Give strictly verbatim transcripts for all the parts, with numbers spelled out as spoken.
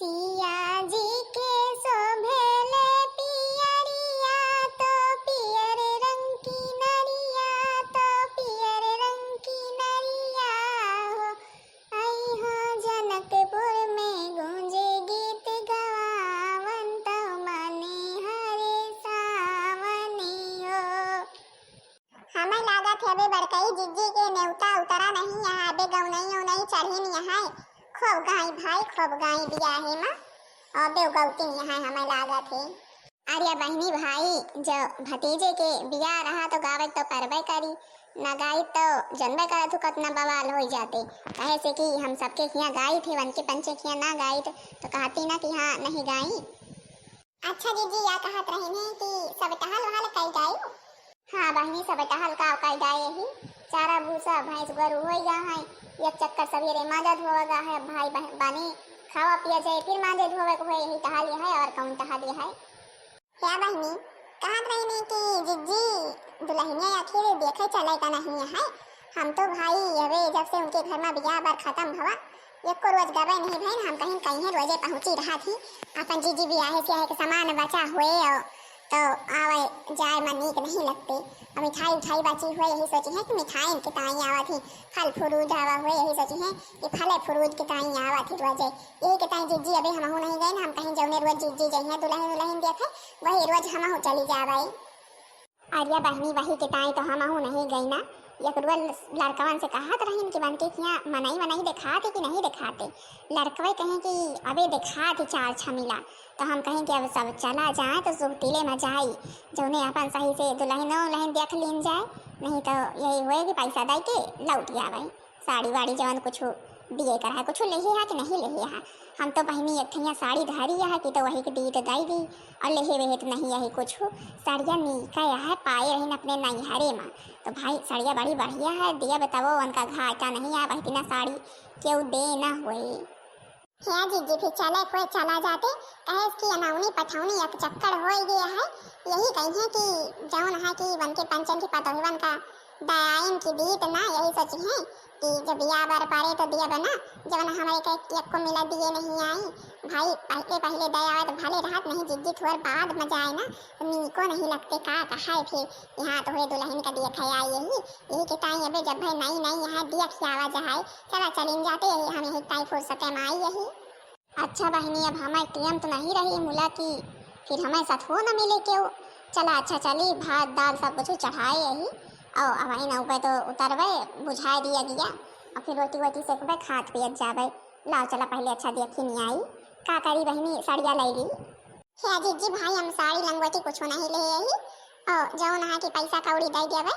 पिया जी के शोभेले पियरिया, तो पियर रंग की नरिया, तो पियर रंग की नरिया हो। आई हो जनकपुर में गूंजे गीत गवावन, तो मने हरे सावनी हो। हमें लागत है अबे बड़कई जिज्जी के नेवता उतरा नहीं यहाँ, अबे गौनई उनई चढ़ी नहीं है। खूब गाई भाई, खूब गाई बियाहे में, अबे गौती नहीं है हमें लागत है। अरे बहिनी भाई, जो भतीजे के बियाह रहा तो गावे तो परबे करी, ना गाई तो जनबे करत हूँ कतना बवाल हो जाते। कहे से कि हम सबके खिया गाई थे, उनके पंचे खिया ना गाई थे, तो कहती ना कि हाँ नहीं गाई। अच्छा जीजी, या कहत रहिन है कि सब टहल वहल कई जाई? हाँ बहिनी, सब टहल का कई जाए ही, चारा भूसा भैंस गोरू होई गा है, एक चक्कर सवेरे माजा धोवा गा है, भाई बह-, बानी खावा पिया जाए, फिर माजे धोवे को होए, यही टहल है और कौन टहल है। क्या बहिनी, कहत रहिन है कि जीजी दुल्हनिया आखिर देखे चले का नहीं है, हम तो भाई अबे जब से उनके घर में बियाह बर खत्म भवा, एको रोज गबे नहीं भइन, हम कहीं कहीं रोजे पहुँची रहा थी। अपन जीजी बियाहे से आए के सामान बचा हुए हो, तो आवे जाए में नीक नहीं लगते। और मिठाई उठाई बची हुए, यही सोची है कि मिठाई के ताई आवा थी, फल फ्रूट आवा हुए, यही सोची है कि फले फ्रूट के ताई आवा थी रोजे। यही के ताई जीजी अबे हमहू नहीं गए ना, हम कहीं जौने रोज जीजी जइहे दुल्हन उल्हन देखे, वही रोज हमहू चली जावे। अरे बहिनी, वही के ताई तो हमहू नहीं गई ना। एक रोज लड़कवन से कहत रहिन कि बनके किया मनई वनई देखाते कि नहीं देखाते। लड़कवे कहें कि अबे देखाते चार छमिला। तो हम कहें कि अब सब चला जाए तो सुहतिले में जाई, जौने अपन सही से दुल्हनो उल्हन देख लीन जाए, नहीं तो यही होए कि पैसा दे के लौट आवे। साड़ी वाड़ी जवन कुछ दिए कर है, कुछ लेहे है कि नहीं लेहे है। हम तो बहिनी एक ठिया साड़ी धरी है कि तो वही के दी तो दई दी, और लेहे वेहे तो नहीं यही कुछ। साड़िया नीका है, पाए रहिन अपने नैहरे में। तो भाई साड़िया बड़ी बढ़िया है, दिया बताओ उनका घाटा नहीं है, वही बिना साड़ी केहू दे ना होए। हे जीजी, फिर चले कोई चला जाते, कहे कि अनौनी पठौनी एक चक्कर होई गया है। यही कही है कि जौन है कि बनके पंचन की पतोहिवन का दयाइन की दीत ना, यही सोची है कि जब बिया बर पड़े तो दिया बना, जवन हमरे के एको मिला दिए नहीं आई। भाई पहले पहले दया आवे तो भले रहत, नहीं जीजी थोर बाद मजा आए ना, तो नीको नहीं लगते का कहा है। फिर यहाँ तो हुए दुल्हन का दिया खाया यही, यही के ताई अबे जब भाई नई नई यहाँ दिया खियावा जहाए, चला चलिन जाते यही, हम यही ताई फुर्सत में आई यही। अच्छा बहिनी, अब हमें टेम तो नहीं रही मुला की, फिर हमें सथुओ न मिले केहू। चला अच्छा चली, भात दाल सब कुछ चढ़ाए यही, और अब आई ना ऊपर तो उतरबे, बुझाए दिया गया, और फिर रोटी वोटी सेकबे, खात पियत जाबे। लाओ चला पहले अच्छा देखी नहीं आई, का करी बहिनी, साड़िया ले ली। हे जीजी भाई, हम साड़ी लंगोटी कुछ नहीं ले यही, और जौन है कि पैसा कौड़ी दे देबे।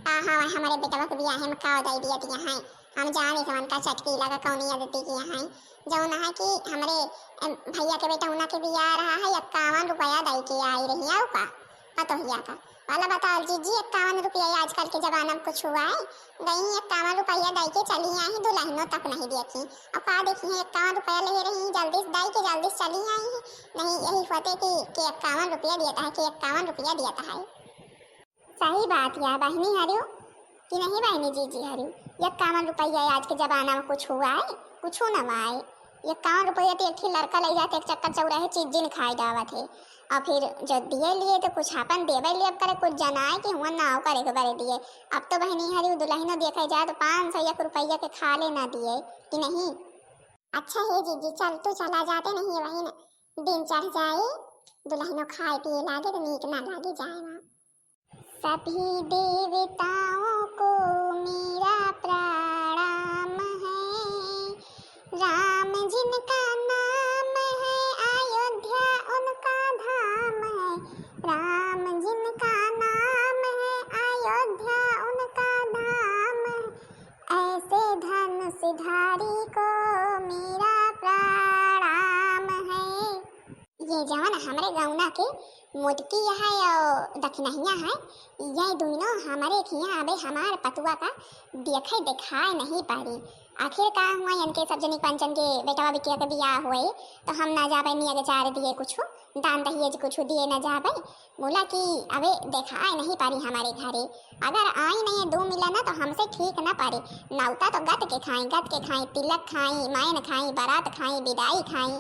आ हाँ, हमारे बेटवा के बियाह में का दे दिया दिया है, हम जाने से मन का चटकी लगा कौन याद दी किया है। जौन है कि हमरे, अम, भैया के बेटा उना के बियाह रहा है, इक्यावन रुपया दे के आई रही है का, पतोहिया का। वाला बताओ जीजी, इक्यावन रुपया आजकल के जमाना में कुछ हुआ है? गई इक्यावन रुपया दे के चली आई, दुल्हनो तक नहीं देखी। अब का देखी है, इक्यावन रुपया ले रही, जल्दी से दे के जल्दी से चली आई है। नहीं यही होते कि, कि इक्यावन रुपया दिया है, कि इक्यावन रुपया दिया है। सही बात या बहिनी हरियो कि नहीं बहिनी जीजी हरियो, इक्यावन रुपया आज के जमाना में कुछ हुआ है? कुछ ना हुआ है। इक्यावन रुपया तो एक ही लड़का ले जाते, एक चक्कर चौराहे चीज जिन खाए जावत है। और फिर जो दिए लिए तो कुछ अपन देवे लिए करे, कुछ जनाए कि हुआ ना करे के बरे दिए। अब तो बहिनी हरियो दुल्हनो देखे जाए तो पाँच सौ एक रुपया के खाले ना दिए कि नहीं। अच्छा हे जीजी, चल तू चला जाते नहीं वही ना, दिन चढ़ जाए, दुल्हनो खाए पिए लागे तो नीक ना लागे जाए वहाँ। सभी देवताओं को मेरा प्रणाम है। राम जिनका नाम है, अयोध्या उनका धाम है। राम जिनका नाम है, अयोध्या उनका धाम है। ऐसे धनुषधारी को मेरा प्रणाम है। ये जवन हमरे गौना के मोटकी है और दखिनहिया है, ये दुइनो हमरे खिया अबे हमार पतुआ का देखे देखाए नहीं पारी। आखिर का हुआ, इनके सब जनी पंचन के बेटवा बिटिया के बियाह हुए, तो हम ना जाबे नियग चार दिए कुछ, दान दहेज कुछ दिए न जाबे, मुला कि अबे देखाए नहीं पारी हमरे घरे। अगर आई नहीं दू मिला ना तो हमसे ठीक न पारे। नौता तो गत के खाई, गत के खाई, तिलक खाई, मायन खाई, बारात खाई, बिदाई खाई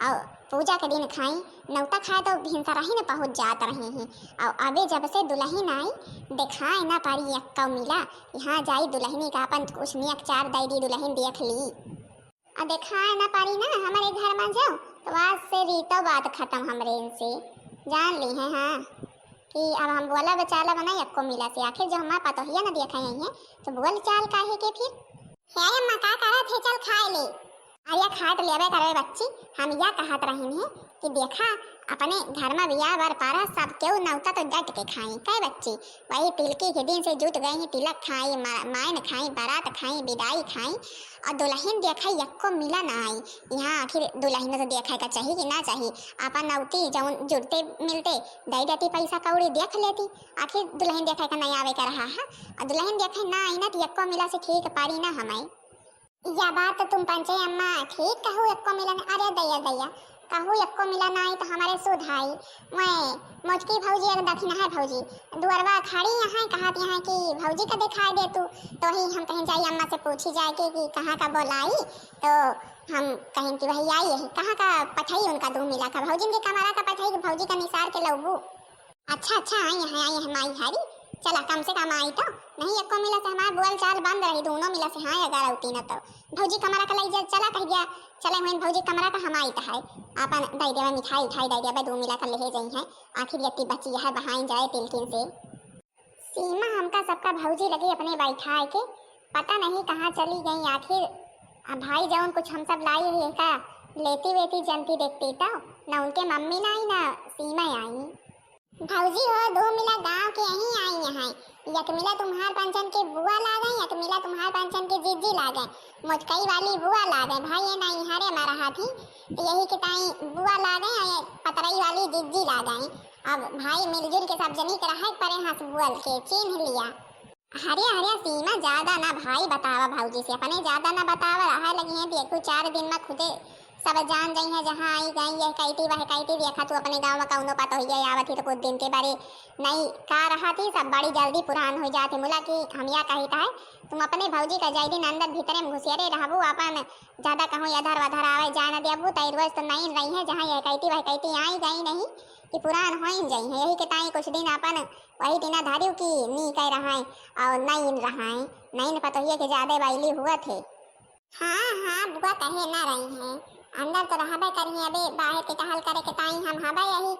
और पूजा के दिन खाई। नौता खाए तो भिनसरही न पहुँच जात रही हैं। और अबे जब से दुलहिन आई, देखाए न पारी एक्को मिला। यहाँ जाई दुलहिनी का अपन कुछ नियक चार दे दी, दुलहिन देख ली। आ देखाए ना पारी ना हमरे घर में जाओ, तो आज से रीतो बात खत्म हमरे इनसे। जान ली है, हाँ, कि अब हम बोला बचाला बनाई एक्को मिला से। आखिर जो हमार पतोहिया ना देखा यही है, तो बोल चाल काहे के फिर? हे अम्मा, का करत है? चल खाए ले। अरे खाए तो लेबे करबे बच्ची, हम या कहत रहिन है कि देखा, अपने घर में बियाह बर पारा सब केहू नौता तो डट के खाई। कहे बच्ची, वही तिलकी के दिन से जुट गए हैं, तिलक खाई, मा-, मायन खाई, बारात खाई, बिदाई खाई, और दुलहिन देखा एक्को मिला ना आई। यहाँ आखिर दुलहिन तो देखा का चाही कि ना चाही? अपन नौती जौन जुड़ते मिलते दे देती पैसा कौड़ी देख लेती। आखिर दुलहिन देखा का नहीं आवे का रहा है, और दुलहिन देखा ना आई ना तो एक्को मिला से ठीक पारी ना हमाई। या बात तो तुम पंचे अम्मा ठीक कहू, एक्को मिला न, अरे दैया दैया, कहू एक्को मिला ना आई तो हमारे सुध आई। मैं मोटकी भौजी एक दखिन है भौजी, दुअरवा खड़ी यहाँ कहत यहाँ कि भौजी का दिखाई दे तू, तो ही हम कहीं जाई अम्मा से पूछी जाए के कि कहाँ का बोलाई, तो हम कहीं कि वही आई है, कहाँ का पठाई उनका दू मिला का, भौजिन के कमरा का पठाई कि भौजी का निसार के लौबू। अच्छा, अच्छा, आई है, आई है माई हारी। चला, कम से कम आई तो। नहीं, एक्को मिला से हमार बोल चाल बंद रही, दोनों मिला से हाँ अगर औती न तो। भौजी कमरा का लई जा, चला कह दिया, चले हुए भौजी कमरा का हम आई तो है। आपन दे देवे मिठाई उठाई दे देवे, दू मिला का लेहे जाई है। आखिर यत्ती बची है बहाई जाए तिलकिन से। सीमा हमका सबका भौजी लगी अपने बैठाए के, पता नहीं कहाँ चली गई आखिर। अब भाई जौन कुछ हम सब लाई है का लेती वेती जनती देखती तो, न उनके मम्मी ना आई न सीमा आई। भौजी हो, दो मिला गांव के यहीं आई हैं। एक मिला तुम्हार पंचन के बुआ लागे, एक मिला तुम्हार पंचन के जीजी लागे। मोटकई वाली बुआ लागे, भाई ये नहीं हरे में रहा थी, तो यही के ताई बुआ लागे, ये पतरई वाली जीजी लागे। अब भाई मिलजुल के सब जनी के रहे परे हंस बुअल के चीन्ह लिया। हरे हरे सीमा, ज्यादा ना भाई बतावा भौजी से, अपने ज्यादा ना बतावा, रहा लगी हैं, देखू चार दिन में खुदे सब जान जाई है, जहाँ आई गई यह कहती वह कहती, देखा तू अपने गाँव में कौनो पतोहिया आवत ही तो कुछ दिन के बारे नहीं का रहा थी, सब बड़ी जल्दी पुरान हो जाती। मुला कि हम या कहित है, तुम अपने भौजी का जय दिन अंदर भीतरे में घुसियरे रहबू, अपन ज्यादा कहूँ इधर उधर आवे जाए न देबू, तो रोज तो नहीं रही है, जहाँ यह कहती वह कहती आई गई नहीं कि पुरान हो जाई है। यही के ताई कुछ दिन अपन वही दिना धारियो कि नी कह रहा है और नहीं रहा है, नहीं न पतोहिया के ज्यादा बैली हुआ थे। हाँ, हाँ, बुआ कहे ना रही हैं। अंदर तो रहबे करी हैं, अबे बाहर के टहल करे के ताई हम हबे यही,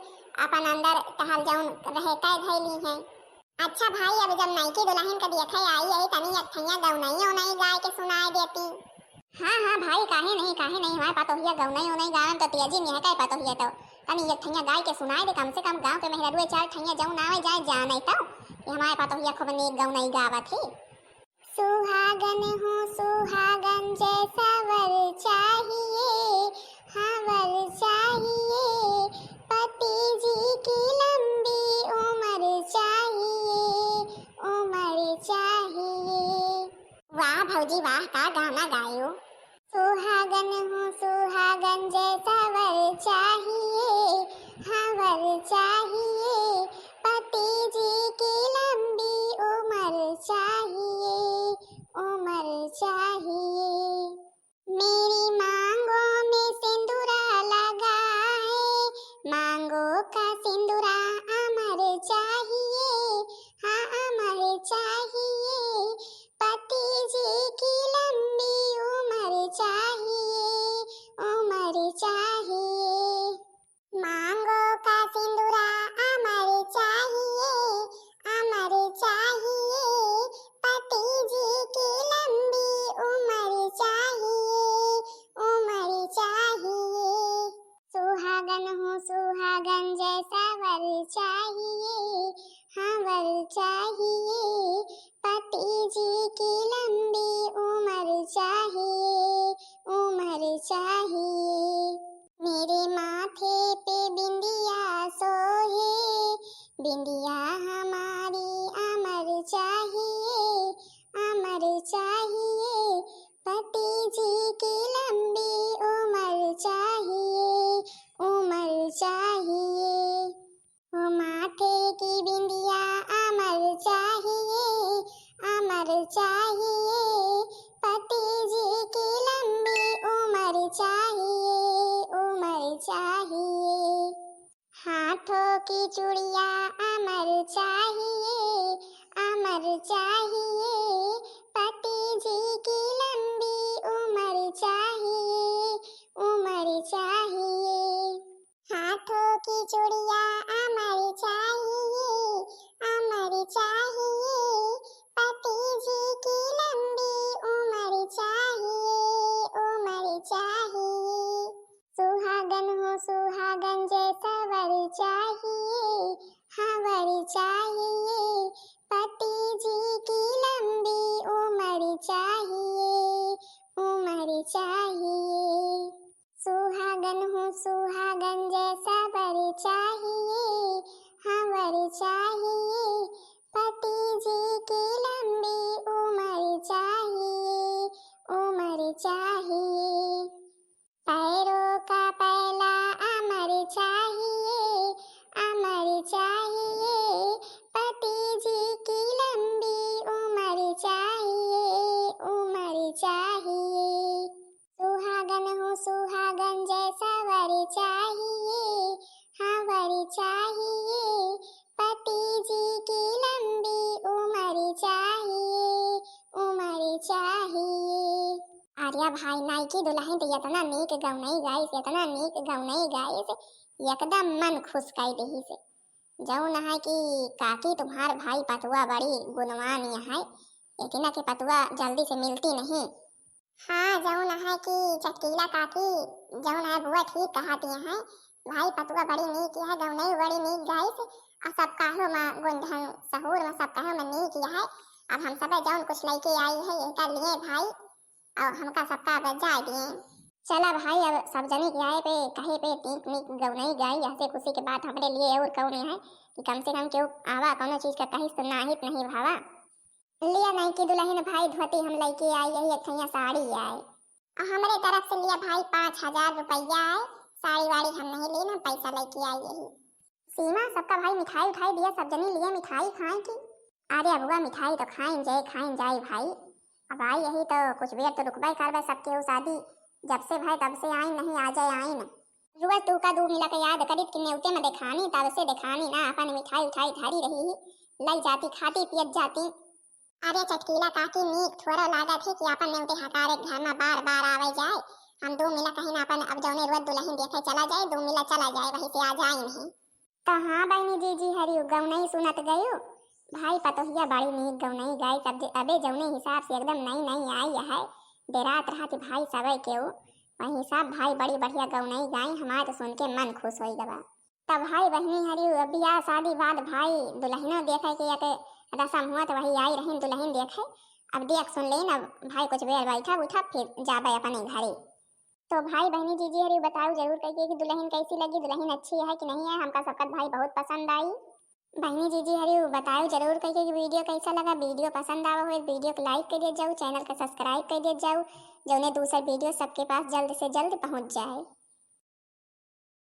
अपन अंदर टहल जौन रहे कह धैली हैं। अच्छा भाई, अब जब नईकी दुलहिन के देखे आई है, तनी एक ठैया गौनई औनई गाय के सुनाए देती। हाँ, हाँ भाई, काहे नहीं, काहे नहीं, हमारे पतोहिया गौनई औनई गावन तो तेजी में है, कहे पतोहिया तो तनी एक ठैया गाय के सुनाए दे, कम से कम गाँव के मेहरारुए चार ठैया जौन आवे जाए जाने तो कि हमारे पतोहिया खूब नीक गौनई गावत है। सुहागन हूँ सुहागन जैसा वर चाहिए, हाँ वर चाहिए, पति जी की लंबी उम्र चाहिए, उम्र चाहिए। वाह भौजी वाह, का गाना गायो। सुहागन हूँ सुहागन जैसा वर चाहिए, हाँ वर चाहिए, पति जी की लंबी उम्र चाहिए, उम्र चाहिए। मेरी मांगों में सिंदूरा लगा है, मांगों का सिंदूरा अमर चाहिए, हाँ अमर चाहिए, पति जी की लंबी उम्र चाहिए, उम्र चाहिए। मांगों का सिंदूरा अमर चाहिए, अमर चाहिए, पति जी की लंबी उम्र चाहिए, उम्र चाहिए। सुहागन हूँ सुहागन जैसा वर चाहिए, हाँ वर चाहिए, पति जी की लंबी उम्र चाहिए, उम्र चाहिए। मेरे माथे पे बिंदिया सोहे, बिंदिया हमारी अमर चाहिए, अमर चाहिए, पति जी की लंबी उम्र चाहिए, उम्र चाहिए। की चूड़िया अमर चाहिए, अमर चाहिए, पति जी की लंबी उम्र चाहिए, उम्र चाहिए। हाथों की चूड़िया अमर चाहिए, अमर चाहिए, पति जी की लंबी उम्र चाहिए, उम्र चाहिए। सुहागन हो सुहागन जैसा वर चाहिए, हाँ वर चाहिए, पति जी की लंबी उम्र चाहिए, उम्र चाहिए। सुहागन हो सुहागन जैसा वर चाहिए, हाँ वर चाहिए, पति जी की लंबी उम्र चाहिए, उम्र चाहिए। पैरों का पैला अमर चाहिए, अमर चाहिए, पति जी की लंबी उम्र चाहिए, उम्र चाहिए। सुहागन हो सुहागन जैसा वर चाहिए, हाँ वर चाहिए, पति जी की लंबी उम्र चाहिए, उम्र चाहिए। अरे भाई, नयकी दुलहिन तो इतना नीक गौनई गाइस, इतना नीक गौनई गाइस, एकदम मन खुश कर देहिस। जौन है कि काकी, तुम्हार भाई पतुआ बड़ी गुणवान है, लेकिन के पतुआ जल्दी से मिलती नहीं। हाँ, जौन है कि चटकीला काकी, जौन है बुआ ठीक कहत है, भाई पतुआ बड़ी नीक है, गौनई बड़ी नीक गाइस, और सब काहो में गुंधन सहूर में सब काहो में नीक है। अब हम सब जौन कुछ लइके आई है इनका लिए भाई, और हमका सबका बजा दिए। चला भाई, अब सब जने के आए पे, कहे पे नीक नीक गौनई गाई, हँसे खुशी के बात हमरे लिए और कौन है कि कम से कम केहू आवा, कौनो चीज का कहीं सुनाहित नहीं भावा। लिया नयकी दुलहिन भाई, धोती हम लइके आई, यही एक ठैया साड़ी आए। और हमरे तरफ से लिया भाई पाँच हजार रुपया आए, साड़ी वाड़ी हम नहीं लेना, पैसा लइके आई यही। सीमा, सबका भाई मिठाई उठाई दिया, सब जनी लिए मिठाई खाए की। अरे अबुआ, मिठाई तो खाइन जाए, खाइन जाए भाई। अब आई यही तो कुछ बेर तो रुकबे करबे, सबके उ शादी जब से भाई तब से आइन नहीं, आ जाए आइन। रुआ तू का दू मिला के याद करित कि नेवते में देखानी, तब से देखानी ना, अपन मिठाई उठाई धरी रही ही, लई जाती, खाती पियत जाती। अरे चटकीला काकी, नीक थोड़ा लागत है कि अपन नेवते हकारे घर में बार बार आवे जाए। हम दू मिला कहीं ना अपन अब जौने रोज दुलहिन देखे चला जाए, दू मिला चला जाए, वहीं से आ जाए नहीं। तो हाँ बहनी जीजी हरिउ गौनई सुनत गयु, भाई पतोहिया बड़ी नीक गौनई गाई, तब जे अबे जौने हिसाब से एकदम नई नई आई है, डेरात रहा कि भाई सबे केहू, वही हिसाब भाई बड़ी बढ़िया गौनई गाई, हमार तो सुन के मन खुश होई गवा। तब भाई बहनी हरिउ अब बियाह शादी बाद भाई दुलहिनो देखे के एक रसम हुआ, तो वही आई रहीन दुलहिन देखे। अब देख सुन लेन, अब भाई कुछ बेर बैठा उठा फिर जाबे अपने घरे। तो भाई बहनी जीजी हरिउ बताओ जरूर कइके कि दुलहिन कैसी लगी, दुलहिन अच्छी है कि नहीं है, हमका सबका भाई बहुत पसंद आई। बहनी जीजी हरिउ बताओ जरूर कइके कि वीडियो कैसा लगा, वीडियो पसंद आवा हो, वीडियो को लाइक कर दिया जाओ, चैनल का सब्सक्राइब कर दिया जाओ, जौने दूसर वीडियो सबके पास जल्द से जल्द पहुँच जाए।